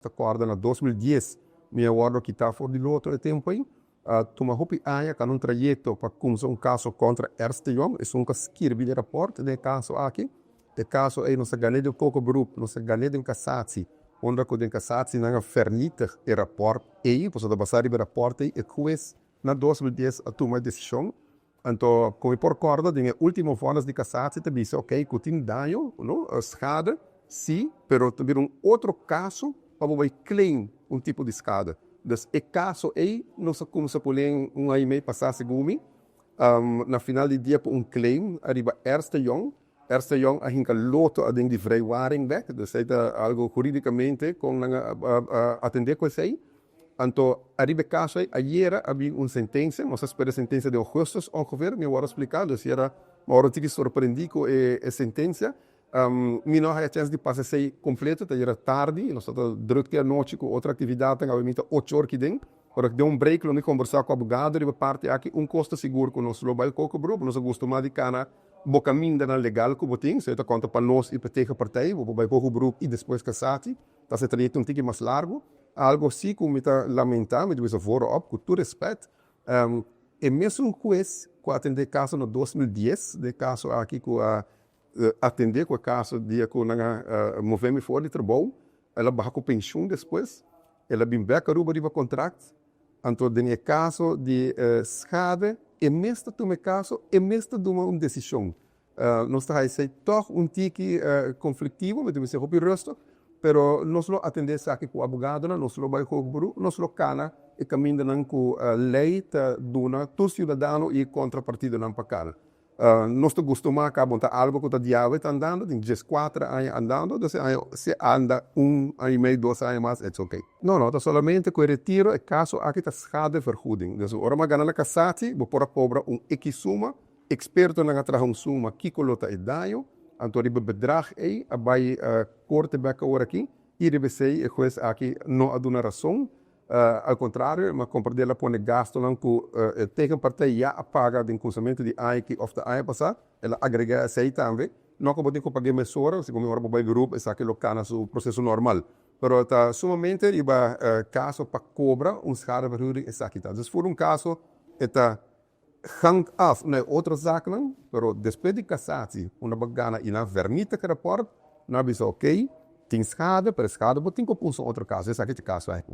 Ta kòrda na 2010 mi a wòrdu kitá for di Lotto e tempu ei. A tuma hopi aña kana un trayekto pa kumsa un kaso kontra Ernst de Jong, esun ku a skirbi e rapòrt den e kaso aki. E kaso ei nos a gan'é den hoger beroep, nos a gan'é den kasatsi, unda ku den kasatsi nan a vernietig e rapòrt ei, pasobra ta basá riba e rapòrt ei e hues na 2010 a tuma e desishon. Anto ku mi por kòrda den e último vònes di kasatsi ta bisa okey ku tin daño, no, schade, si, pero ta bira un otro kaso pa bo bai claim un tipo di schade. Dus e kaso ei nos a kumsa pone un aña i mei pasá segun mi, na final di dia pa un claim ariba Ernst de Jong. Ernst de Jong a hinka Lotto aden di vrijwaring bek, dus esei ta algo hurídikamente kon nan a atendé ku esei. Anto ariba e kaso ei ayera a bin un sentensia, nos a spera e sentensia den augustus ongeveer, mi a wòrdu spliká, dus yera mi a wòrdu tiki sorprendí ku e sentensia. Mi no a haya chèns di pasa esei kompleto, ta yera tardi, nos tabata drùk te anochi ku otro aktividatnan, awe mi ta ocho or kiden. Ora ku den un break lo mi kombersá ku abogado riba e parti aki, un kos ta sigur ku nos lo bai koko beroep, nos a gustumá di kana bo kamindanan legal ku bo tin, so e ta konta pa nos i pa tegenpartij, bo por bai hoger beroep i despues kasati, ta hasi e trayekto un tiki mas largu. Algo si ku mi ta lamentá, mi ta bisa voorop ku tur respèt, e mesun hues ku a atendé e kaso na 2010, den e kaso aki ku a atendé ku e kaso dia ku nan a move mi for di trabou, el a baha ku penshun despues, el a bin bèk Aruba riba kontrakt, anto den e kaso di schade e mes ta tuma e kaso, e mes ta duna un desishon. Nos ta haci tog un tiki conflictivo, mi ta bisa hopi rustig, pero nos lo atende esaki cu abogadonan, nos lo bay hoog beroep, nos lo cana e camindanan cu ley ta duna tur ciudadano y contrapartidonan pa cana. Nos ta gustuma caba ta algo cu ta diawe ta andando, tin 14 aña andando, entonces aña si anda un aña y medio, 2 aña mas, it's ok. No, no, ta solamente cu e retiro, e caso aki ta schadevergoeding. Dus ora bo a gana na cassatie, bo por a cobra un X suma. Ekspertonan a traha un suma kiko lo ta e daño, anto riba e bedrag ei a bai korte bek awor aki i riba esei e hues aki no a duna rason, al kontrario e komprendé el a pone gastonan ku e tegenpartij ya a paga den kunsamentu di aña aki òf ta aña pasá, el a agregá esei tambe, no ku bo tin ku pag'é mesora, segun mi ora bo bai beroep esaki lo kana su proseso normal, pero ta sumamente riba kaso pa kobra un schadevergoeding esaki ta. Dus for un kaso e ta Hangt af na e otro zaaknan, pero despues di casatie unda bo gana y nan vernietig e rapport, nan a bisa ok, tin schade, pero e schade bo tin cu punsa otro caso, esaki ta e caso aki.